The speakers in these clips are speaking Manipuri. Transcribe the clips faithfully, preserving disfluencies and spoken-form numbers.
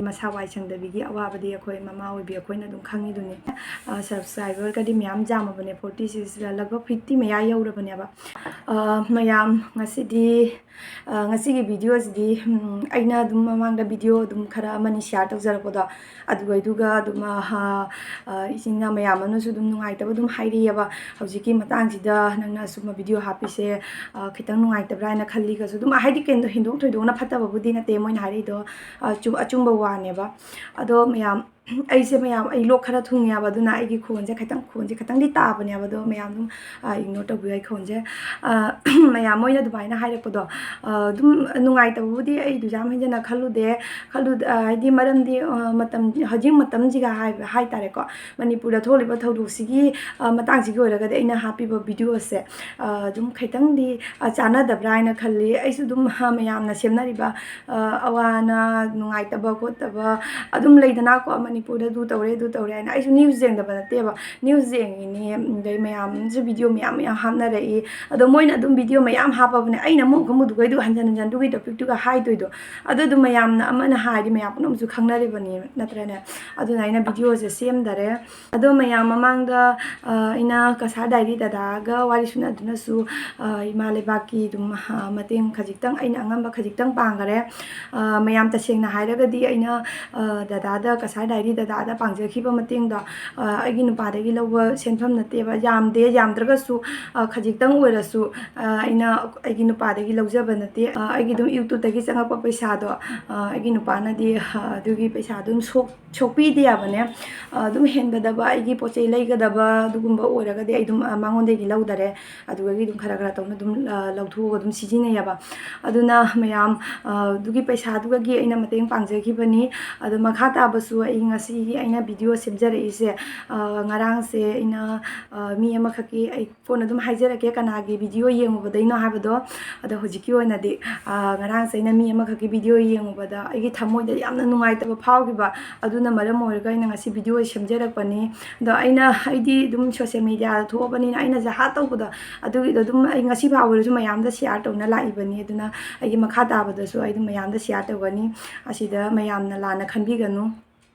ꯃꯁꯥ ꯋꯥꯏ ꯁꯪꯗꯕꯤꯒꯤ ꯑꯋꯥꯕꯗꯤ ꯑꯩꯈꯣꯏ ꯃꯃꯥ ꯑꯣꯏꯕꯤ ꯑꯩꯈꯣꯏꯅ ꯑꯗꯨꯝ ꯈꯪꯉꯤꯗꯨꯅꯤ꯫ ꯁꯕꯁꯀ꯭ꯔꯥꯏꯕꯔꯒꯗꯤ ꯃꯌꯥꯝ ꯌꯥꯝꯃꯕꯅꯦ, ꯐꯣꯔꯇꯤ ꯁꯤꯛꯁ, ꯂꯒꯚꯛ ꯐꯤꯐꯇꯤ ꯃꯌꯥ ꯌꯧꯔꯕꯅꯦꯕ꯫ ꯑ, ꯃꯌꯥꯝ ꯉꯁꯤꯗꯤ ꯑ, ꯉꯁꯤꯒꯤ ꯚꯤꯗꯤꯑꯣꯁꯤꯗꯤ, ꯎꯝ, ꯑꯩꯅ ꯑꯗꯨꯝ ꯃꯃꯥꯡꯗ ꯚꯤꯗꯤꯑꯣ ꯑꯗꯨꯝ ꯈꯔ ꯑꯃꯅꯤ ꯁꯤꯌꯥꯔ ꯇꯧꯖꯔꯛꯄꯗꯣ, ꯑꯗꯨꯒꯩꯗꯨꯒ ꯑꯗꯨꯝ, ꯑ, ꯍ-, ꯑ, ꯏꯆꯤꯟ ꯏꯅꯥꯎ ꯃꯌꯥꯝ ꯑꯃꯅꯁꯨ ꯑꯗꯨꯝ ꯅꯨꯡꯉꯥꯏꯇꯕ ꯑꯗꯨꯝ ꯍꯥꯏꯔꯛꯑꯦꯕ, "ꯍꯧꯖꯤꯛꯀꯤ ꯃꯇꯥꯡꯁꯤꯗ ꯅꯪꯅ ꯑꯁꯨꯝꯕ ꯚꯤꯗꯤꯑꯣ ꯍꯥꯞꯄꯤꯁꯦ, ꯑ, ꯈꯤꯇꯪ ꯅꯨꯡꯉꯥꯏꯇꯕ꯭ꯔꯥ?" ꯍꯥꯏꯅ ꯈꯜꯂꯤꯒꯁꯨ ꯑꯗꯨꯝ, ꯍꯥꯏꯗꯤ ꯀꯩꯅꯣ, ꯍꯦꯟꯗꯣꯛ ꯊꯣꯏꯗꯣꯛꯅ ꯐꯠꯇꯕꯕꯨꯗꯤ ꯅꯠꯇꯦ ꯃꯣꯏꯅ ꯍꯥꯏꯔꯛꯏꯗꯣ, ꯑ, ꯑꯆꯨꯝ-, ꯑꯆꯨꯝꯕ ꯋꯥꯅꯦꯕ꯫ ꯑꯗꯣ ꯃꯌꯥꯝ, ꯑꯩꯁꯦ ꯃꯌꯥꯝ, ꯑꯩ ꯂꯣꯛ ꯈꯔ ꯊꯨꯡꯉꯦꯕ, ꯑꯗꯨꯅ ꯑꯩꯒꯤ ꯈꯣꯟꯁꯦ ꯈꯤꯇꯪ, ꯈꯣꯟꯁꯦ ꯈꯤꯇꯪꯗꯤ ꯇꯥꯕꯅꯦꯕ, ꯑꯗꯣ ꯃꯌꯥꯝ ꯑꯗꯨꯝ, ꯑ, ꯏꯒꯅꯣꯔ ꯇꯧꯕꯤꯌꯨ ꯑꯩ ꯈꯣꯟꯁꯦ꯫ ꯑ, ꯃꯌꯥꯝ ꯃꯣꯏꯅ ꯑꯗꯨꯃꯥꯏꯅ ꯍꯥꯏꯔꯛꯄꯗꯣ, ꯑ, ꯑꯗꯨꯝ ꯅꯨꯡꯉꯥꯏꯇꯕꯕꯨꯗꯤ ꯑꯩ ꯑꯗꯨ ꯌꯥꯝ ꯍꯦꯟꯖꯟꯅ ꯈꯜꯂꯨꯗꯦ, ꯈꯜꯂꯨ-, ꯑ, ꯍꯥꯏꯗꯤ ꯃꯔꯝꯗꯤ, ꯑ, ꯃꯇꯝ, ꯍꯧꯖꯤꯛ ꯃꯇꯝꯁꯤꯒ ꯍꯥꯏꯕ, ꯍꯥꯏꯇꯥꯔꯦꯀꯣ, ꯃꯅꯤꯄꯨꯔꯗ ꯊꯣꯛꯂꯤꯕ ꯊꯧꯗꯣꯛꯁꯤꯒꯤ, ꯑ, ꯃꯇꯥꯡꯁꯤꯒꯤ ꯑꯣꯏꯔꯒꯗꯤ ꯑꯩꯅ ꯍꯥꯞꯄꯤꯕ ꯚꯤꯗꯤꯑꯣꯁꯦ, ꯑ, ꯑꯗꯨꯝ ꯈꯤꯇꯪꯗꯤ, ꯑ, ꯆꯥꯟꯅꯗꯕ꯭ꯔꯥ ꯍꯥꯏꯅ ꯈꯜꯂꯤ꯫ ꯑꯩꯁꯨ ꯑꯗꯨꯝ, ꯑ, ꯃꯌꯥꯝꯅ ꯁꯦꯝꯅꯔꯤꯕ ꯑ, ꯑꯋꯥ ꯑꯅꯥ, ꯅꯨꯡꯉꯥꯏꯇꯕ ꯈꯣꯠꯇꯕ ꯑꯗꯨꯝ ꯂꯩꯗꯅꯀꯣ, ꯃꯅꯤꯄꯨꯔꯗ ꯑꯗꯨ ꯇꯧꯔꯦ, ꯑꯗꯨ ꯇꯧꯔꯦ ꯍꯥꯏꯅ꯫ ꯑꯩꯁꯨ ꯅ꯭ꯌꯨꯁ ꯌꯦꯡꯗꯕ ꯅꯠꯇꯦꯕ, ꯅ꯭ꯌꯨꯁ ꯌꯦꯡꯉꯤꯅꯦ, ꯑꯗꯩ ꯃꯌꯥꯝꯁꯨ ꯚꯤꯗꯤꯑꯣ ꯃꯌꯥꯝ ꯃꯌꯥꯝ ꯍꯥꯞꯅꯔꯛꯏ꯫ ꯑꯗꯣ ꯃꯣꯏꯅ ꯑꯗꯨꯝ ꯚꯤꯗꯤꯑꯣ ꯃꯌꯥꯝ ꯍꯥꯞꯄꯕꯅꯦ, ꯑꯩꯅ ꯑꯃꯨꯛ ꯈꯪꯕꯗꯨꯒꯩꯗꯨ ꯍꯟꯖꯟ ꯍꯟꯖꯟ ꯑꯗꯨꯒꯤ ꯇꯣꯄꯤꯛꯇꯨꯒ ꯍꯥꯏꯗꯣꯏꯗꯣ, ꯑꯗꯨ ꯑꯗꯨꯝ ꯃꯌꯥꯝꯅ ꯑꯃꯅ ꯍꯥꯏꯔꯗꯤ ꯃꯌꯥꯝ ꯄꯨꯝꯅꯃꯛꯁꯨ ꯈꯪꯅꯔꯤꯕꯅꯤ ꯅꯠꯇ꯭ꯔꯅꯦ? ꯑꯗꯨꯅ ꯑꯩꯅ ꯚꯤꯗꯤꯑꯣꯁꯦ ꯁꯦꯝꯗꯔꯦ꯫ ꯑꯗꯣ ꯃꯌꯥꯝ ꯃꯃꯥꯡꯗ, ꯑ, ꯑꯩꯅ ꯀꯁꯥꯔ ꯗꯥꯏꯔꯤ ꯗꯗꯥꯒ ꯋꯥꯔꯤ ꯁꯨꯅꯗꯨꯅꯁꯨ, ꯑ, ꯏꯃꯥ ꯂꯩꯕꯥꯛꯀꯤ ꯑꯗꯨꯝ, ꯑ, ꯃꯇꯦꯡ ꯈꯖꯤꯛꯇꯪ, ꯑꯩꯅ ꯑꯉꯝꯕ ꯈꯖꯤꯛꯇꯪ ꯄꯥꯡꯈꯔꯦ꯫ ꯑ, ꯃꯌꯥꯝ ꯇꯁꯦꯡꯅ ꯍꯥꯏꯔꯒꯗꯤ ꯑꯩꯅ, ꯑ, ꯗꯗꯥꯗ, ꯀꯁꯥꯔ ꯗꯥꯏꯔꯤ ꯗꯗꯥꯗ ꯄꯥꯡꯖꯈꯤꯕ ꯃꯇꯦꯡꯗꯣ, ꯑ, ꯑꯩꯒꯤ ꯅꯨꯄꯥꯗꯒꯤ ꯂꯧꯕ ꯁꯦꯟꯐꯝ ꯅꯠꯇꯦꯕ, ꯌꯥꯝꯗꯦ, ꯌꯥꯝꯗ꯭ꯔꯒꯁꯨ, ꯑ, ꯈꯖꯤꯛꯇꯪ ꯑꯣꯏꯔꯁꯨ, ꯑ, ꯑꯩꯅ ꯑꯩꯒꯤ ꯅꯨꯄꯥꯗꯒꯤ ꯂꯧꯖꯕ ꯅꯠꯇꯦ꯫ ꯑ, ꯑꯩꯒꯤ ꯑꯗꯨꯝ YouTube-ꯇꯒꯤ ꯆꯪꯉꯛꯄ ꯄꯩꯁꯥꯗꯣ, ꯑ, ꯑꯩꯒꯤ ꯅꯨꯄꯥꯅꯗꯤ, ꯑ, ꯑꯗꯨꯒꯤ ꯄꯩꯁꯥꯗꯣ ꯑꯗꯨꯝ ꯁꯣꯛ-, ꯁꯣꯛꯄꯤꯗꯦ ꯍꯥꯏꯕꯅꯦ꯫ ꯑ, ꯑꯗꯨꯝ ꯍꯦꯟꯒꯗꯕ, ꯑꯩꯒꯤ ꯄꯣꯠ ꯆꯩ ꯂꯩꯒꯗꯕ ꯑꯗꯨꯒꯨꯝꯕ ꯑꯣꯏꯔꯒꯗꯤ ꯑꯩ ꯑꯗꯨꯝ, ꯑ, ꯃꯉꯣꯟꯗꯒꯤ ꯂꯧꯗꯔꯦ꯫ ꯑꯗꯨꯗꯒꯤ ꯑꯗꯨꯝ ꯈꯔ ꯈꯔ ꯇꯧꯅ ꯑꯗꯨꯝ, ꯑ, ꯂꯧꯊꯣꯛꯑꯒ ꯑꯗꯨꯝ ꯁꯤꯖꯤꯟꯅꯩꯌꯦꯕ꯫ ꯑꯗꯨꯅ ꯃꯌꯥꯝ, ꯑ, ꯑꯗꯨꯒꯤ ꯄꯩꯁꯥꯗꯨꯒꯤ ꯑꯩꯅ ꯃꯇꯦꯡ ꯄꯥꯡꯖꯈꯤꯕꯅꯤ꯫ ꯑꯗꯣ ꯃꯈꯥ ꯇꯥꯕꯁꯨ ꯑꯩ ꯉ-, ꯉꯁꯤꯒꯤ ꯑꯩꯅ ꯚꯤꯗꯤꯑꯣ ꯁꯦꯝꯖꯔꯛꯏꯁꯦ, ꯑ, ꯉꯔꯥꯡꯁꯦ ꯑꯩꯅ, ꯑ, ꯃꯤ ꯑꯃꯈꯛꯀꯤ, ꯑꯩ ꯀꯣꯟꯅ ꯑꯗꯨꯝ ꯍꯥꯏꯖꯔꯛꯀꯦ ꯀꯅꯥꯒꯤ ꯚꯤꯗꯤꯑꯣ ꯌꯦꯡꯉꯨꯕꯗꯩꯅꯣ ꯍꯥꯏꯕꯗꯣ꯫ ꯑꯗꯣ ꯍꯧꯖꯤꯛꯀꯤ ꯑꯣꯏꯅꯗꯤ, ꯑ, ꯉꯔꯥꯡꯁꯦ ꯑꯩꯅ ꯃꯤ ꯑꯃꯈꯛꯀꯤ ꯚꯤꯗꯤꯑꯣ ꯌꯦꯡꯉꯨꯕꯗ ꯑꯩꯒꯤ ꯊꯃꯣꯏꯗ ꯌꯥꯝꯅ ꯅꯨꯡꯉꯥꯏꯇꯕ ꯐꯥꯎꯈꯤꯕ, ꯑꯗꯨꯅ ꯃꯔꯝ ꯑꯣꯏꯔꯒ ꯑꯩꯅ ꯉꯁꯤ ꯚꯤꯗꯤꯑꯣ ꯁꯦꯝꯖꯔꯛꯄꯅꯤ꯫ ꯑꯗꯣ ꯑꯩꯅ, ꯑꯩꯗꯤ ꯑꯗꯨꯝ ꯁꯣꯁꯦꯜ ꯃꯦꯗꯤꯌꯥꯗ ꯊꯣꯛꯑꯕꯅꯤꯅ ꯑꯩꯅ ꯖꯍꯥ ꯇꯧꯕꯗꯣ, ꯑꯗꯨꯒꯤꯗꯣ ꯑꯗꯨꯝ ꯑꯩ ꯉꯁꯤ ꯐꯥꯎꯕꯗꯁꯨ ꯃꯌꯥꯝꯗ ꯁꯤꯌꯥꯔ ꯇꯧꯅ ꯂꯥꯛꯏꯕꯅꯤ꯫ ꯑꯗꯨꯅ ꯑꯩꯒꯤ ꯃꯈꯥ ꯇꯥꯕꯗꯁꯨ ꯑꯩ ꯑꯗꯨꯝ ꯃꯌꯥꯝꯗ ꯁꯤꯌꯥꯔ ꯇꯧꯒꯅꯤ꯫ ꯑꯁꯤꯗ ꯃꯌꯥꯝꯅ ꯂꯥꯟꯅ ꯈꯟꯕꯤꯒꯅꯨ꯫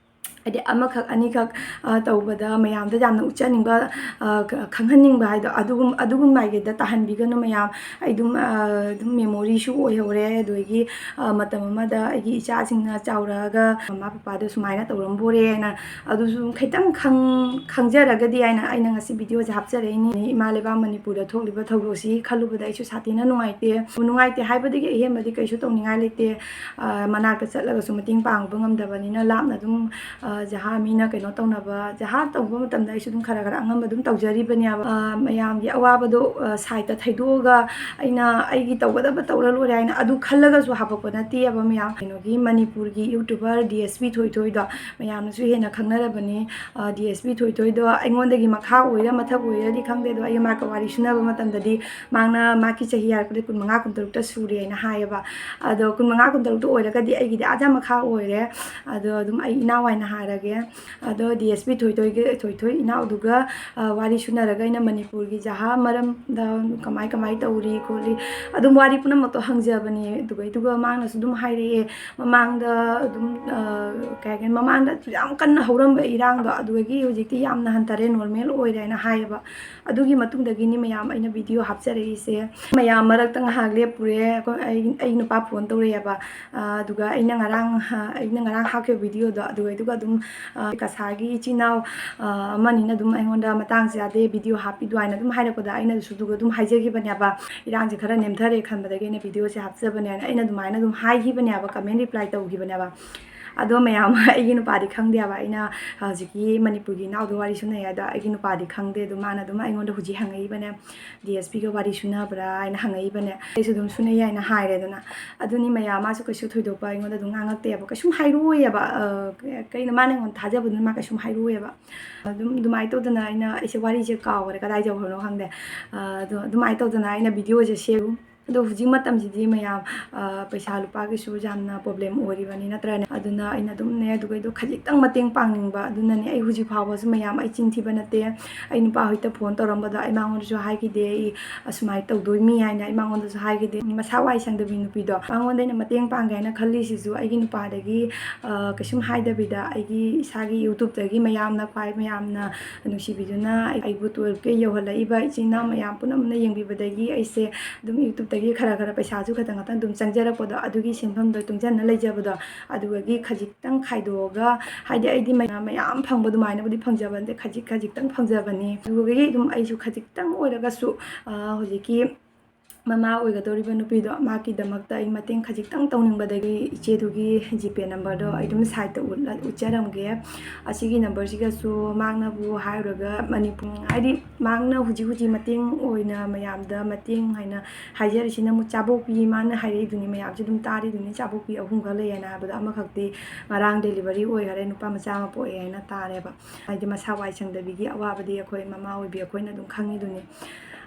ꯍꯥꯏꯗꯤ ꯑꯃꯈꯛ ꯑꯅꯤꯈꯛ, ꯑ, ꯇꯧꯕꯗ ꯃꯌꯥꯝꯗ ꯌꯥꯝꯅ ꯎꯠꯆꯅꯤꯡꯕ, ꯑ, ꯈ-, ꯈꯪꯍꯟꯅꯤꯡꯕ ꯍꯥꯏꯗꯣ ꯑꯗꯨꯒꯨꯝ-, ꯑꯗꯨꯒꯨꯝꯕ ꯍꯥꯏꯒꯦꯗ ꯇꯥꯍꯟꯕꯤꯒꯅꯨ ꯃꯌꯥꯝ꯫ ꯑꯩ ꯑꯗꯨꯝ, ꯑ, ꯑꯗꯨꯝ ꯃꯦꯃꯣꯔꯤꯁꯨ ꯑꯣꯏꯍꯧꯔꯦ꯫ ꯑꯗꯨꯗꯒꯤ, ꯑ, ꯃꯇꯝ ꯑꯃꯗ ꯑꯩꯒꯤ ꯏꯆꯥꯁꯤꯡꯅ ꯆꯥꯎꯔꯛꯑꯒ ꯃꯃꯥ ꯄꯄꯥꯗꯣ ꯁꯨꯃꯥꯏꯅ ꯇꯧꯔꯝꯕꯣꯔꯦ ꯍꯥꯏꯅ ꯑꯗꯨꯁꯨ ꯈꯤꯇꯪ ꯈꯪ-, ꯈꯪꯖꯔꯒꯗꯤ ꯍꯥꯏꯅ ꯑꯩꯅ ꯉꯁꯤ ꯚꯤꯗꯤꯑꯣꯁꯦ ꯍꯥꯞꯆꯔꯛꯏꯅꯤ꯫ ꯏꯃꯥ ꯂꯩꯕꯥꯛ ꯃꯅꯤꯄꯨꯔꯗ ꯊꯣꯛꯂꯤꯕ ꯊꯧꯗꯣꯛꯁꯤ ꯈꯜꯂꯨꯕꯗ ꯑꯩꯁꯨ ꯁꯥꯊꯤꯅ ꯅꯨꯡꯉꯥꯏꯇꯦ꯫ ꯅꯨꯡꯉꯥꯏꯇꯦ ꯍꯥꯏꯕꯗꯒꯤ ꯑꯍꯦꯟꯕꯗꯤ ꯀꯩꯁꯨ ꯇꯧꯅꯤꯡꯉꯥꯏ ꯂꯩꯇꯦ꯫ ꯑ, ꯃꯅꯥꯛꯇ ꯆꯠꯂꯒꯁꯨ ꯃꯇꯦꯡ ꯄꯥꯡꯕ ꯉꯝꯗꯕꯅꯤꯅ ꯂꯥꯞꯅ ꯑꯗꯨꯝ, ꯑ, ꯖꯍꯥ ꯃꯤꯅ ꯀꯩꯅꯣ ꯇꯧꯅꯕ, ꯖꯍꯥ ꯇꯧꯕ ꯃꯇꯝꯗ ꯑꯩꯁꯨ ꯑꯗꯨꯝ ꯈꯔ ꯈꯔ ꯑꯉꯝꯕ ꯑꯗꯨꯝ ꯇꯧꯖꯔꯤꯕꯅꯦꯕ꯫ ꯑ, ꯃꯌꯥꯝꯒꯤ ꯑꯋꯥꯕꯗꯣ, ꯑ, ꯁꯥꯏꯠꯇ ꯊꯩꯗꯣꯛꯑꯒ ꯑꯩꯅ ꯑꯩꯒꯤ ꯇꯧꯒꯗꯕ ꯇꯧꯔ ꯂꯣꯏꯔꯦ ꯍꯥꯏꯅ ꯑꯗꯨ ꯈꯜꯂꯒꯁꯨ ꯍꯥꯞꯄꯛꯄ ꯅꯠꯇꯦꯕ ꯃꯌꯥꯝ꯫ ꯀꯩꯅꯣꯒꯤ ꯃꯅꯤꯄꯨꯔꯒꯤ YouTuber DSP ꯊꯣꯏꯊꯣꯏꯗꯣ ꯃꯌꯥꯝꯅꯁꯨ ꯍꯦꯟꯅ ꯈꯪꯅꯔꯕꯅꯤ꯫ ꯑ, DSP ꯊꯣꯏꯊꯣꯏꯗꯣ ꯑꯩꯉꯣꯟꯗꯒꯤ ꯃꯈꯥ ꯑꯣꯏꯔ ꯃꯊꯛ ꯑꯣꯏꯔꯗꯤ ꯈꯪꯗꯦ, ꯑꯗꯣ ꯑꯩ ꯃꯥꯒ ꯋꯥꯔꯤ ꯁꯨꯅꯕ ꯃꯇꯝꯗꯗꯤ ꯃꯥꯅ ꯃꯥꯒꯤ ꯆꯍꯤ ꯍꯥꯏꯔꯛꯄꯗ ꯀꯨꯟꯃꯉꯥ, ꯀꯨꯟꯇꯔꯨꯛꯇ ꯁꯨꯔꯦ ꯍꯥꯏꯅ ꯍꯥꯏꯌꯦꯕ꯫ ꯑꯗꯣ ꯀꯨꯟꯃꯉꯥ, ꯀꯨꯟꯇꯔꯨꯛꯇ ꯑꯣꯏꯔꯒꯗꯤ ꯑꯩꯒꯤꯗꯤ ꯑꯥꯗ ꯃꯈꯥ ꯑꯣꯏꯔꯦ꯫ ꯑꯗꯣ ꯑꯗꯨꯝ ꯑꯩ ꯏꯅꯥꯎ ꯍꯥꯏꯅ ꯍꯥꯏꯔꯒꯦ꯫ ꯑꯗꯣ DSP ꯊꯣꯏꯊꯣꯏꯒꯤ, ꯊꯣꯏꯊꯣꯏ ꯏꯅꯥꯎꯗꯨꯒ, ꯑ, ꯋꯥꯔꯤ ꯁꯨꯅꯔꯒ ꯑꯩꯅ ꯃꯅꯤꯄꯨꯔꯒꯤ ꯖꯍꯥ ꯃꯔꯝꯗ ꯀꯃꯥꯏ ꯀꯃꯥꯏ ꯇꯧꯔꯤ ꯈꯣꯠꯂꯤ ꯑꯗꯨꯝ ꯋꯥꯔꯤ ꯄꯨꯝꯅꯃꯛꯇꯣ ꯍꯪꯖꯕꯅꯦ꯫ ꯑꯗꯨꯒ, ꯑꯗꯨꯒ ꯃꯥꯅꯁꯨ ꯑꯗꯨꯝ ꯍꯥꯏꯔꯛꯑꯦ, ꯃꯃꯥꯡꯗ ꯑꯗꯨꯝ, ꯑ, ꯀꯩ ꯍꯥꯏꯒꯅꯤ, ꯃꯃꯥꯡꯗ ꯌꯥꯝ ꯀꯟꯅ ꯍꯧꯔꯝꯕ ꯏꯔꯥꯡꯗꯣ ꯑꯗꯨꯗꯒꯤ ꯍꯧꯖꯤꯛꯇꯤ ꯌꯥꯝꯅ ꯍꯟꯊꯔꯦ, ꯅꯣꯔꯃꯦꯜ ꯑꯣꯏꯔꯦ ꯍꯥꯏꯅ ꯍꯥꯏꯌꯦꯕ꯫ ꯑꯗꯨꯒꯤ ꯃꯇꯨꯡꯗꯒꯤꯅꯤ ꯃꯌꯥꯝ ꯑꯩꯅ ꯚꯤꯗꯤꯑꯣ ꯍꯥꯞꯆꯔꯛꯏꯁꯦ꯫ ꯃꯌꯥꯝ ꯃꯔꯛꯇ ꯉꯥꯏꯍꯥꯛ ꯂꯦꯞꯄꯨꯔꯦ꯫ ꯑꯩꯈꯣꯏ, ꯑꯩ, ꯑꯩ ꯅꯨꯄꯥ ꯐꯣꯟ ꯇꯧꯔꯛꯑꯦꯕ꯫ ꯑ, ꯑꯗꯨꯒ ꯑꯩꯅ ꯉꯔꯥꯡ, ꯑ, ꯑꯩꯅ ꯉꯔꯥꯡ ꯍꯥꯞꯈꯤꯕ ꯚꯤꯗꯤꯑꯣꯗꯣ ꯑꯗꯨꯒ, ꯑꯗꯨꯒ ꯑꯗꯨꯝ, ꯑ, ꯀꯁꯥꯔꯒꯤ ꯏꯆꯤꯟ ꯏꯅꯥꯎ, ꯑ, ꯑꯃꯅꯤꯅ ꯑꯗꯨꯝ ꯑꯩꯉꯣꯟꯗ ꯃꯇꯥꯡ ꯆꯥꯗꯦ ꯚꯤꯗꯤꯑꯣ ꯍꯥꯞꯄꯤꯗꯣ ꯍꯥꯏꯅ ꯑꯗꯨꯝ ꯍꯥꯏꯔꯛꯄꯗ ꯑꯩꯅꯁꯨ ꯑꯗꯨꯒ ꯑꯗꯨꯝ ꯍꯥꯏꯖꯈꯤꯕꯅꯦꯕ꯫ ꯏꯔꯥꯡꯁꯦ ꯈꯔ ꯅꯦꯝꯊꯔꯦ ꯈꯟꯕꯗꯒꯤ ꯑꯩꯅ ꯚꯤꯗꯤꯑꯣꯁꯦ ꯍꯥꯞꯆꯕꯅꯦꯅ ꯑꯩꯅ ꯑꯗꯨꯃꯥꯏꯅ ꯑꯗꯨꯝ ꯍꯥꯏꯈꯤꯕꯅꯦꯕ, ꯀꯃꯦꯟ ꯔꯤꯄ꯭ꯂꯥꯏ ꯇꯧꯈꯤꯕꯅꯦꯕ꯫ ꯑꯗꯣ ꯃꯌꯥꯝ ꯑꯩꯒꯤ ꯅꯨꯄꯥꯗꯤ ꯈꯪꯗꯦꯕ, ꯑꯩꯅ ꯍꯧꯖꯤꯛꯀꯤ ꯃꯅꯤꯄꯨꯔꯒꯤ ꯏꯅꯥꯎꯗꯣ ꯋꯥꯔꯤ ꯁꯨꯅꯩ ꯍꯥꯏꯗꯣ ꯑꯩꯒꯤ ꯅꯨꯄꯥꯗꯤ ꯈꯪꯗꯦ꯫ ꯑꯗꯣ ꯃꯥꯅ ꯑꯗꯨꯝ ꯑꯩꯉꯣꯟꯗ ꯍꯧꯖꯤꯛ ꯍꯪꯉꯛꯏꯕꯅꯦ, "ꯗꯤ ꯑꯦꯁ ꯄꯤꯒ ꯋꯥꯔꯤ ꯁꯨꯅꯕ꯭ꯔꯥ?" ꯍꯥꯏꯅ ꯍꯪꯉꯛꯏꯕꯅꯦ꯫ ꯑꯩꯁꯨ ꯑꯗꯨꯝ ꯁꯨꯅꯩ ꯍꯥꯏꯅ ꯍꯥꯏꯔꯦꯗꯅ꯫ ꯑꯗꯨꯅꯤ ꯃꯌꯥꯝ, ꯃꯥꯁꯨ ꯀꯩꯁꯨ ꯊꯣꯏꯗꯣꯛꯄ ꯑꯩꯉꯣꯟꯗ ꯑꯗꯨꯝ ꯉꯥꯡꯉꯛꯇꯦꯕ, ꯀꯩꯁꯨꯝ ꯍꯥꯏꯔꯛꯑꯣꯏꯌꯦꯕ꯫ ꯑ, ꯀꯩꯅꯣ, ꯃꯥꯅ ꯑꯩꯉꯣꯟꯗ ꯊꯥꯖꯕꯗꯨꯅ ꯃꯥ ꯀꯩꯁꯨꯝ ꯍꯥꯏꯔꯛꯑꯣꯏꯌꯦꯕ꯫ ꯑꯗꯨꯝ ꯑꯗꯨꯃꯥꯏꯅ ꯇꯧꯗꯅ ꯑꯩꯅ, ꯑꯩꯁꯦ ꯋꯥꯔꯤꯁꯦ ꯀꯥꯎꯈ꯭ꯔꯦ, ꯀꯗꯥꯏ ꯌꯧꯈ꯭ꯔꯅꯣ ꯈꯪꯗꯦ꯫ ꯑ, ꯑꯗꯣ ꯑꯗꯨꯃꯥꯏꯅ ꯇꯧꯗꯅ ꯑꯩꯅ ꯚꯤꯗꯤꯑꯣꯁꯦ ꯁꯦꯝ ꯑꯗꯣ ꯍꯧꯖꯤꯛ ꯃꯇꯝꯁꯤꯗꯤ ꯃꯌꯥꯝ, ꯑ, ꯄꯩꯁꯥ ꯂꯨꯄꯥꯒꯤꯁꯨ ꯌꯥꯝꯅ ꯄ꯭ꯔꯣꯕ꯭ꯂꯦꯝ ꯑꯣꯏꯔꯤꯕꯅꯤ, ꯅꯠꯇ꯭ꯔꯅꯦ? ꯑꯗꯨꯅ ꯑꯩꯅ ꯑꯗꯨꯝꯅꯦ, ꯑꯗꯨꯒꯩꯗꯣ ꯈꯖꯤꯛꯇꯪ ꯃꯇꯦꯡ ꯄꯥꯡꯅꯤꯡꯕ꯫ ꯑꯗꯨꯅꯅꯦ, ꯑꯩ ꯍꯧꯖꯤꯛ ꯐꯥꯎꯕꯁꯨ, ꯃꯌꯥꯝ, ꯑꯩ ꯆꯤꯟ ꯊꯤꯕ ꯅꯠꯇꯦ꯫ ꯑꯩ ꯅꯨꯄꯥ ꯍꯣꯏꯗ ꯐꯣꯟ ꯇꯧꯔꯝꯕꯗꯣ ꯑꯩ ꯃꯉꯣꯟꯗꯁꯨ ꯍꯥꯏꯈꯤꯗꯦ, ꯑꯩ ꯑꯁꯨꯃꯥꯏꯅ ꯇꯧꯗꯣꯏꯅꯤ ꯍꯥꯏꯅ ꯑꯩ ꯃꯉꯣꯟꯗꯁꯨ ꯍꯥꯏꯈꯤꯗꯦ꯫ ꯃꯁꯥ ꯋꯥꯏ ꯁꯪꯗꯕꯤ ꯅꯨꯄꯤꯗꯣ, ꯃꯉꯣꯟꯗ ꯑꯩꯅ ꯃꯇꯦꯡ ꯄꯥꯡꯒꯦ ꯍꯥꯏꯅ ꯈꯜꯂꯤꯁꯤꯁꯨ ꯑꯩꯒꯤ ꯅꯨꯄꯥꯗꯒꯤ, ꯑ, ꯀꯩꯁꯨꯝ ꯍꯥꯏꯗꯕꯤꯗ, ꯑꯩꯒꯤ ꯏꯁꯥꯒꯤ YouTubeꯇꯒꯤ ꯃꯌꯥꯝꯅ ꯈ꯭ꯋꯥꯏ ꯃꯌꯥꯝꯅ ꯅꯨꯡꯁꯤꯕꯤꯗꯨꯅ ꯑꯩꯕꯨ twelve K ꯌꯧꯍꯜꯂꯛꯏꯕ ꯏꯆꯤꯟ ꯏꯅꯥꯎ ꯃꯌꯥꯝ ꯄꯨꯝꯅꯃꯛꯅ ꯌꯦꯡꯕꯤꯕꯗꯒꯤ ꯑꯩꯁꯦ ꯑꯗꯨꯝ YouTubeꯇꯒꯤ ꯈꯔ ꯈꯔ ꯄꯩꯁꯥꯁꯨ ꯈꯇꯪ ꯈꯇꯪ ꯑꯗꯨꯝ ꯆꯪꯖꯔꯛꯄꯗꯣ, ꯑꯗꯨꯒꯤ ꯁꯦꯟꯐꯝꯗꯣ ꯇꯨꯡꯁꯤꯟꯅ ꯂꯩꯖꯕꯗꯣ, ꯑꯗꯨꯗꯒꯤ ꯈꯖꯤꯛꯇꯪ ꯈꯥꯏꯗꯣꯛꯑꯒ, ꯍꯥꯏꯗꯤ, ꯑꯩꯗꯤ ꯃꯌꯥꯝ, ꯃꯌꯥꯝ ꯐꯪꯕ ꯑꯗꯨꯃꯥꯏꯅꯕꯨꯗꯤ ꯐꯪꯖꯕ ꯅꯠꯇꯦ, ꯈꯖꯤꯛ ꯈꯖꯤꯛꯇꯪ ꯐꯪꯖꯕꯅꯤ꯫ ꯑꯗꯨꯗꯒꯤ ꯑꯗꯨꯝ ꯑꯩꯁꯨ ꯈꯖꯤꯛꯇꯪ ꯑꯣꯏꯔꯒꯁꯨ, ꯑ, ꯍꯧꯖꯤꯛꯀꯤ ꯃꯃꯥ ꯑꯣꯏꯒꯗꯧꯔꯤꯕ ꯅꯨꯄꯤꯗꯣ, ꯃꯥꯒꯤꯗꯃꯛꯇ ꯑꯩ ꯃꯇꯦꯡ ꯈꯖꯤꯛꯇꯪ ꯇꯧꯅꯤꯡꯕꯗꯒꯤ ꯏꯆꯦꯗꯨꯒꯤ GPay numberꯗꯣ ꯑꯩ ꯑꯗꯨꯝ sideꯇ ꯎꯠꯂ-, ꯎꯠꯆꯔꯝꯒꯦ꯫ ꯑꯁꯤꯒꯤ numberꯁꯤꯒꯁꯨ ꯃꯍꯥꯛꯅꯕꯨ ꯍꯥꯏꯔꯨꯔꯒ ꯃꯅꯤꯄꯨꯔ, ꯍꯥꯏꯗꯤ, ꯃꯍꯥꯛꯅ ꯍꯧꯖꯤꯛ ꯍꯧꯖꯤꯛ ꯃꯇꯦꯡ ꯑꯣꯏꯅ ꯃꯌꯥꯝꯗ ꯃꯇꯦꯡ ꯍꯥꯏꯅ ꯍꯥꯏꯖꯔꯤꯁꯤꯅ ꯑꯃꯨꯛ ꯆꯥꯕꯣꯛꯄꯤ, ꯃꯥꯅ ꯍꯥꯏꯔꯛꯏꯗꯨꯅꯤ, ꯃꯌꯥꯝꯁꯨ ꯑꯗꯨꯝ ꯇꯥꯔꯤꯗꯨꯅꯤ, ꯆꯥꯕꯣꯛꯄꯤ ꯑꯍꯨꯝꯈꯛ ꯂꯩ ꯍꯥꯏꯅ ꯍꯥꯏꯕꯗꯣ, ꯑꯃꯈꯛꯇꯤ ꯉꯔꯥꯡ delivery ꯑꯣꯏꯈꯔꯦ, ꯅꯨꯄꯥ ꯃꯆꯥ ꯑꯃ ꯄꯣꯛꯑꯦ ꯍꯥꯏꯅ ꯇꯥꯔꯦꯕ꯫ ꯍꯥꯏꯗꯤ, ꯃꯁꯥ ꯋꯥꯏ ꯁꯪꯗꯕꯤꯒꯤ ꯑꯋꯥꯕꯗꯤ ꯑꯩꯈꯣꯏ ꯃꯃꯥ ꯑꯣꯏꯕꯤ ꯑꯩꯈꯣꯏꯅ ꯑꯗꯨꯝ ꯈꯪꯉꯤꯗꯨꯅꯤ꯫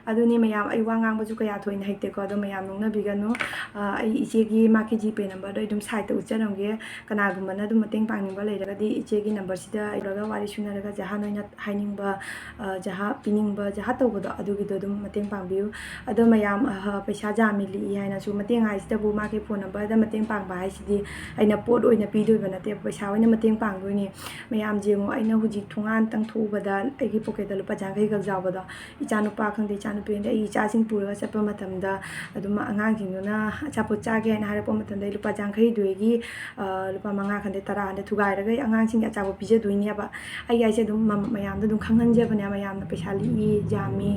ꯑꯗꯨꯅꯤ ꯃꯌꯥꯝ, ꯑꯩ ꯋꯥ ꯉꯥꯡꯕꯁꯨ ꯀꯌꯥ ꯊꯣꯏꯅ ꯍꯩꯇꯦꯀꯣ, ꯑꯗꯣ ꯃꯌꯥꯝ ꯅꯣꯛꯅꯕꯤꯒꯅꯨ꯫ ꯑ, ꯑꯩ ꯏꯆꯦꯒꯤ, ꯃꯥꯒꯤ GPay numberꯗꯣ ꯑꯩ ꯑꯗꯨꯝ sideꯇ ꯎꯠꯆꯔꯝꯒꯦ꯫ ꯀꯅꯥꯒꯨꯝꯕꯅ ꯑꯗꯨꯝ ꯃꯇꯦꯡ ꯄꯥꯡꯅꯤꯡꯕ ꯂꯩꯔꯒꯗꯤ ꯏꯆꯦꯒꯤ numberꯁꯤꯗ ꯇꯧꯔꯒ ꯋꯥꯔꯤ ꯁꯨꯅꯔꯒ ꯖꯍꯥꯟ ꯑꯣꯏꯅ ꯍꯥꯏꯅꯤꯡꯕ, ꯑ, ꯖꯍꯥ ꯄꯤꯅꯤꯡꯕ, ꯖꯍꯥ ꯇꯧꯕꯗꯣ, ꯑꯗꯨꯒꯤꯗꯣ ꯑꯗꯨꯝ ꯃꯇꯦꯡ ꯄꯥꯡꯕꯤꯌꯨ꯫ ꯑꯗꯣ ꯃꯌꯥꯝ, ꯑ, ꯄꯩꯁꯥ ꯖꯥ ꯃꯤꯂꯤ ꯍꯥꯏꯅꯁꯨ ꯃꯇꯦꯡ ꯍꯥꯏꯁꯤꯗꯕꯨ ꯃꯥꯒꯤ phone numberꯗ ꯃꯇꯦꯡ ꯄꯥꯡꯕ ꯍꯥꯏꯁꯤꯗꯤ ꯑꯩꯅ ꯄꯣꯠ ꯑꯣꯏꯅ ꯄꯤꯗꯣꯏꯕ ꯅꯠꯇꯦ, ꯄꯩꯁꯥ ꯑꯣꯏꯅ ꯃꯇꯦꯡ ꯄꯥꯡꯗꯣꯏꯅꯤ꯫ ꯃꯌꯥꯝ ꯌꯦꯡꯉꯨ, ꯑꯩꯅ ꯍꯧꯖꯤꯛ ꯊꯣꯡꯒꯥꯟꯇꯪ ꯊꯣꯛꯎꯕꯗ ꯑꯩꯒꯤ pocketꯇ ꯂꯨꯄꯥ ꯌꯥꯡꯈꯩ ꯈꯛ ꯌꯥꯎꯕꯗꯣ, ꯏꯆꯥꯅꯨꯄꯥ ꯈꯪꯗꯦ, ꯏꯆꯥ ꯅꯨꯄꯤꯗ ꯑꯩ ꯏꯆꯥꯁꯤꯡ ꯄꯨꯔꯒ ꯆꯠꯄ ꯃꯇꯝꯗ ꯑꯗꯨꯝ ꯑꯉꯥꯡꯁꯤꯡꯗꯨꯅ ꯑꯆꯥꯄꯣꯠ ꯆꯥꯒꯦ ꯍꯥꯏꯅ ꯍꯥꯏꯔꯛꯄ ꯃꯇꯝꯗ ꯑꯩ ꯂꯨꯄꯥ ꯌꯥꯡꯈꯩꯗꯨꯗꯒꯤ, ꯑ, ꯂꯨꯄꯥ ꯃꯉꯥ ꯈꯟꯗꯦ, ꯇꯔꯥ ꯈꯟꯗꯦ ꯊꯨꯒꯥꯏꯔꯒ ꯑꯩ ꯑꯉꯥꯡꯁꯤꯡꯒꯤ ꯑꯆꯥꯄꯣꯠ ꯄꯤꯖꯗꯣꯏꯅꯦꯕ꯫ ꯑꯩ ꯍꯥꯏꯁꯦ ꯑꯗꯨꯝ ꯃ-, ꯃꯌꯥꯝꯗ ꯑꯗꯨꯝ ꯈꯪꯍꯟꯖꯕꯅꯦ, ꯃꯌꯥꯝꯅ ꯄꯩꯁꯥ ꯂꯤꯛꯏ, ꯌꯥꯝꯃꯤ,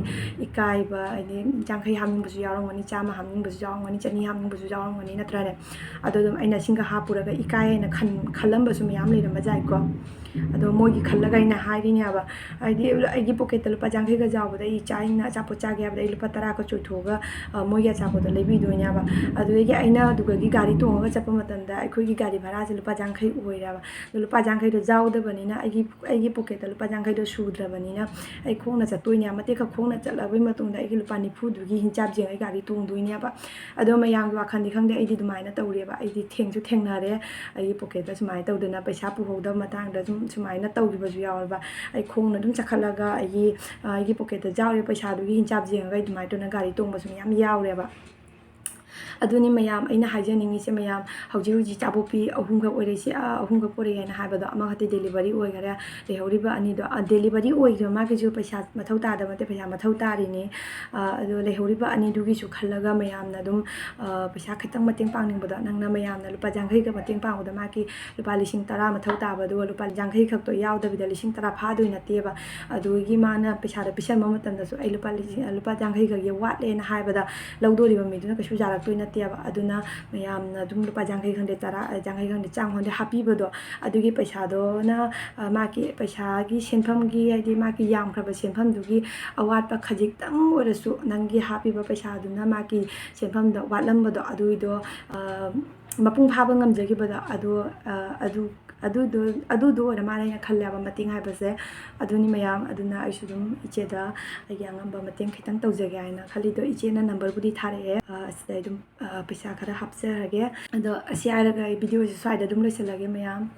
ꯏꯀꯥꯏꯕ, ꯍꯥꯏꯗꯤ ꯌꯥꯡꯈꯩ ꯍꯥꯞꯅꯤꯡꯕꯁꯨ ꯌꯥꯎꯔꯝꯒꯅꯤ, ꯆꯥꯝꯃ ꯍꯥꯞꯅꯤꯡꯕꯁꯨ ꯌꯥꯎꯔꯝꯒꯅꯤ, ꯆꯅꯤ ꯍꯥꯞꯅꯤꯡꯕꯁꯨ ꯌꯥꯎꯔꯝꯒꯅꯤ, ꯅꯠꯇ꯭ꯔꯅꯦ? ꯑꯗꯣ ꯑꯗꯨꯝ ꯑꯩꯅ ꯁꯤꯡꯒ ꯍꯥꯞꯄꯨꯔꯒ ꯏꯀꯥꯏ ꯍꯥꯏꯅ ꯈꯟ-, ꯈꯜꯂꯝꯕꯁꯨ ꯃꯌꯥꯝ ꯂꯩꯔꯝꯕ ꯌꯥꯏꯀꯣ꯫ ꯑꯗꯣ ꯃꯣꯏꯒꯤ ꯈꯜꯂꯒ ꯑꯩꯅ ꯍꯥꯏꯔꯤꯅꯦꯕ, ꯍꯥꯏꯗꯤ ꯑꯩꯒꯤ ꯄꯣꯀꯦꯠꯇ ꯂꯨꯄꯥ ꯌꯥꯡꯈꯩꯒ ꯌꯥꯎꯕꯗ ꯑꯩ ꯏꯆꯥꯁꯤꯡꯅ ꯑꯆꯥꯄꯣꯠ ꯆꯥꯒꯦ ꯍꯥꯏꯕꯗ ꯑꯩ ꯂꯨꯄꯥ ꯇꯔꯥꯒ ꯆꯣꯏꯊꯣꯛꯑꯒ, ꯑ, ꯃꯣꯏꯒꯤ ꯑꯆꯥꯄꯣꯠꯇꯣ ꯂꯩꯕꯤꯗꯣꯏꯅꯦꯕ꯫ ꯑꯗꯨꯗꯒꯤ ꯑꯩꯅ ꯑꯗꯨꯗꯒꯤ ꯒꯥꯔꯤ ꯇꯣꯡꯉꯒ ꯆꯠꯄ ꯃꯇꯝꯗ ꯑꯩꯈꯣꯏꯒꯤ ꯒꯥꯔꯤ ꯚꯔꯥꯁꯦ ꯂꯨꯄꯥ ꯌꯥꯡꯈꯩ ꯑꯣꯏꯔꯦꯕ꯫ ꯑꯗꯣ ꯂꯨꯄꯥ ꯌꯥꯡꯈꯩꯗꯣ ꯌꯥꯎꯗꯕꯅꯤꯅ ꯑꯩꯒꯤ, ꯑꯩꯒꯤ ꯄꯣꯀꯦꯠꯇ ꯂꯨꯄꯥ ꯌꯥꯡꯈꯩꯗꯣ ꯁꯨꯗ꯭ꯔꯕꯅꯤꯅ ꯑꯩ ꯈꯣꯡꯅ ꯆꯠꯇꯣꯏꯅꯦ꯫ ꯃꯇꯦꯛꯈꯛ ꯈꯣꯡꯅ ꯆꯠꯂꯕꯩ ꯃꯇꯨꯡꯗ ꯑꯩꯒꯤ ꯂꯨꯄꯥ ꯅꯤꯐꯨꯗꯨꯒꯤ ꯍꯤꯡꯆꯥꯞ ꯌꯦꯡꯉ ꯑꯩ ꯒꯥꯔꯤ ꯇꯣꯡꯗꯣꯏꯅꯦꯕ꯫ ꯑꯗꯣ ꯃꯌꯥꯝꯒꯤ ꯋꯥꯈꯜꯗꯤ ꯈꯪꯗꯦ, ꯑꯩꯗꯤ ꯑꯗꯨꯃꯥꯏꯅ ꯇꯧꯔꯦꯕ꯫ ꯑꯩꯗꯤ ꯊꯦꯡꯁꯨ ꯊꯦꯡꯅꯔꯦ, ꯑꯩꯒꯤ ꯄꯣꯀꯦꯠꯇ ꯁꯨꯃꯥꯏꯅ ꯇꯧꯗꯅ ꯄꯩꯁꯥ ꯄꯨꯍꯧꯗꯕ ꯃꯇꯥꯡꯗ ꯁꯨꯝ ꯁꯨꯃꯥꯏꯅ ꯇꯧꯈꯤꯕꯁꯨ ꯌꯥꯎꯔꯕ꯫ ꯑꯩ ꯈꯣꯡꯅ ꯑꯗꯨꯝ ꯆꯠꯈꯠꯂꯒ ꯑꯩꯒꯤ, ꯑ, ꯑꯩꯒꯤ ꯄꯣꯀꯦꯠꯇ ꯌꯥꯎꯔꯤꯕ ꯄꯩꯁꯥꯗꯨꯒꯤ ꯍꯤꯡꯆꯥꯞ ꯌꯦꯡꯉꯒ ꯑꯩ ꯑꯗꯨꯃꯥꯏꯅ ꯇꯧꯅ ꯒꯥꯔꯤ ꯇꯣꯡꯕꯁꯨ ꯃꯌꯥꯝ ꯌꯥꯎꯔꯦꯕ꯫ ꯑꯗꯨꯅꯤ ꯃꯌꯥꯝ ꯑꯩꯅ ꯍꯥꯏꯖꯅꯤꯡꯉꯤꯁꯦ꯫ ꯃꯌꯥꯝ ꯍꯧꯖꯤꯛ ꯍꯧꯖꯤꯛ ꯆꯥꯕꯣꯛꯄꯤ ꯑꯍꯨꯝꯈꯛ ꯑꯣꯏꯔꯛꯏꯁꯦ, ꯑ, ꯑꯍꯨꯝꯈꯛ ꯄꯣꯔꯛꯑꯦꯅ ꯍꯥꯏꯕꯗꯣ, ꯑꯃꯈꯛꯇꯤ delivery ꯑꯣꯏꯈꯔꯦ, ꯂꯩꯍꯧꯔꯤꯕ ꯑꯅꯤꯗꯣ, ꯑ, delivery ꯑꯣꯏꯈꯤꯕ ꯃꯥꯒꯤꯁꯨ ꯄꯩꯁꯥ ꯃꯊꯧ ꯇꯥꯗꯕ ꯅꯠꯇꯦ, ꯄꯩꯁꯥ ꯃꯊꯧ ꯇꯥꯔꯤꯅꯤ꯫ ꯑ, ꯑꯗꯣ ꯂꯩꯍꯧꯔꯤꯕ ꯑꯅꯤꯗꯨꯒꯤꯁꯨ ꯈꯜꯂꯒ ꯃꯌꯥꯝꯅ ꯑꯗꯨꯝ, ꯑ, ꯄꯩꯁꯥ ꯈꯤꯇꯪ ꯃꯇꯦꯡ ꯄꯥꯡꯅꯤꯡꯕꯗꯣ, ꯅꯪꯅ ꯃꯌꯥꯝꯅ ꯂꯨꯄꯥ ꯌꯥꯡꯈꯩꯒ ꯃꯇꯦꯡ ꯄꯥꯡꯕꯗ ꯃꯥꯒꯤ ꯂꯨꯄꯥ ꯂꯤꯁꯤꯡ ꯇꯔꯥ ꯃꯊꯧ ꯇꯥꯕ, ꯑꯗꯨꯒ ꯂꯨꯄꯥ ꯌꯥꯡꯈꯩ ꯈꯛꯇꯣ ꯌꯥꯎꯗꯕꯤꯗ ꯂꯤꯁꯤꯡ ꯇꯔꯥ ꯐꯥꯗꯣꯏ ꯅꯠꯇꯦꯕ꯫ ꯑꯗꯨꯒꯤ ꯃꯥꯅ ꯄꯩꯁꯥꯗꯣ ꯄꯤꯁꯟꯕ ꯃꯇꯝꯗꯁꯨ ꯑꯩ ꯂꯨꯄꯥ ꯂꯤꯁꯤꯡ, ꯂꯨꯄꯥ ꯌꯥꯡꯈꯩ ꯈꯛ ꯋꯥꯠꯂꯦꯅ ꯍꯥꯏꯕꯗ ꯂꯧꯗꯣꯔꯤꯕ ꯃꯤꯗꯨꯅ ꯀꯩꯁꯨ ꯌꯥꯔꯛꯇꯣꯏ ꯅꯠꯇꯦꯕ꯫ ꯑꯗꯨꯅ ꯃꯌꯥꯝꯅ ꯑꯗꯨꯝ ꯂꯨꯄꯥ ꯌꯥꯡꯈꯩ ꯈꯪꯗꯦ, ꯇꯔꯥ, ꯌꯥꯡꯈꯩ ꯈꯪꯗꯦ, ꯆꯥꯝꯃ ꯈꯪꯗꯦ ꯍꯥꯞꯄꯤꯕꯗꯣ, ꯑꯗꯨꯒꯤ ꯄꯩꯁꯥꯗꯣꯅ, ꯑ, ꯃꯥꯒꯤ ꯄꯩꯁꯥꯒꯤ ꯁꯦꯟꯐꯝꯒꯤ, ꯍꯥꯏꯗꯤ ꯃꯥꯒꯤ ꯌꯥꯝꯈ꯭ꯔꯕ ꯁꯦꯟꯐꯝꯗꯨꯒꯤ ꯑꯋꯥꯠꯄ ꯈꯖꯤꯛꯇꯪ ꯑꯣꯏꯔꯁꯨ ꯅꯪꯒꯤ ꯍꯥꯞꯄꯤꯕ ꯄꯩꯁꯥꯗꯨꯅ ꯃꯥꯒꯤ ꯁꯦꯟꯐꯝꯗ ꯋꯥꯠꯂꯝꯕꯗꯣ ꯑꯗꯨꯏꯗꯣ, ꯑ, ꯃꯄꯨꯡ ꯐꯥꯕ ꯉꯝꯖꯈꯤꯕꯗꯣ ꯑꯗꯨ, ꯑ, ꯑꯗꯨ, ꯑꯗꯨꯗꯣ, ꯑꯗꯨꯗꯣ ꯑꯣꯏꯔ ꯃꯥꯜꯂꯦ ꯑꯩꯅ ꯈꯜꯂꯦꯕ ꯃꯇꯦꯡ ꯍꯥꯏꯕꯁꯦ꯫ ꯑꯗꯨꯅꯤ ꯃꯌꯥꯝ꯫ ꯑꯗꯨꯅ ꯑꯩꯁꯨ ꯑꯗꯨꯝ ꯏꯆꯦꯗ ꯑꯩꯒꯤ ꯑꯉꯝꯕ ꯃꯇꯦꯡ ꯈꯤꯇꯪ ꯇꯧꯖꯒꯦ ꯍꯥꯏꯅ ꯈꯜꯂꯤꯗꯣ꯫ ꯏꯆꯦꯅ ꯅꯝꯕꯔꯕꯨꯗꯤ ꯊꯥꯔꯛꯑꯦ, ꯑ, ꯑꯁꯤꯗ ꯑꯩ ꯑꯗꯨꯝ, ꯑ, ꯄꯩꯁꯥ ꯈꯔ ꯍꯥꯞꯆꯔꯒꯦ꯫ ꯑꯗꯣ ꯑꯁꯤ ꯍꯥꯏꯔꯒ ꯑꯩ ꯚꯤꯗꯤꯑꯣꯁꯦ ꯁ꯭ꯋꯥꯏꯗ ꯑꯗꯨꯝ ꯂꯣꯏꯁꯤꯜꯂꯒꯦ ꯃꯌꯥꯝ꯫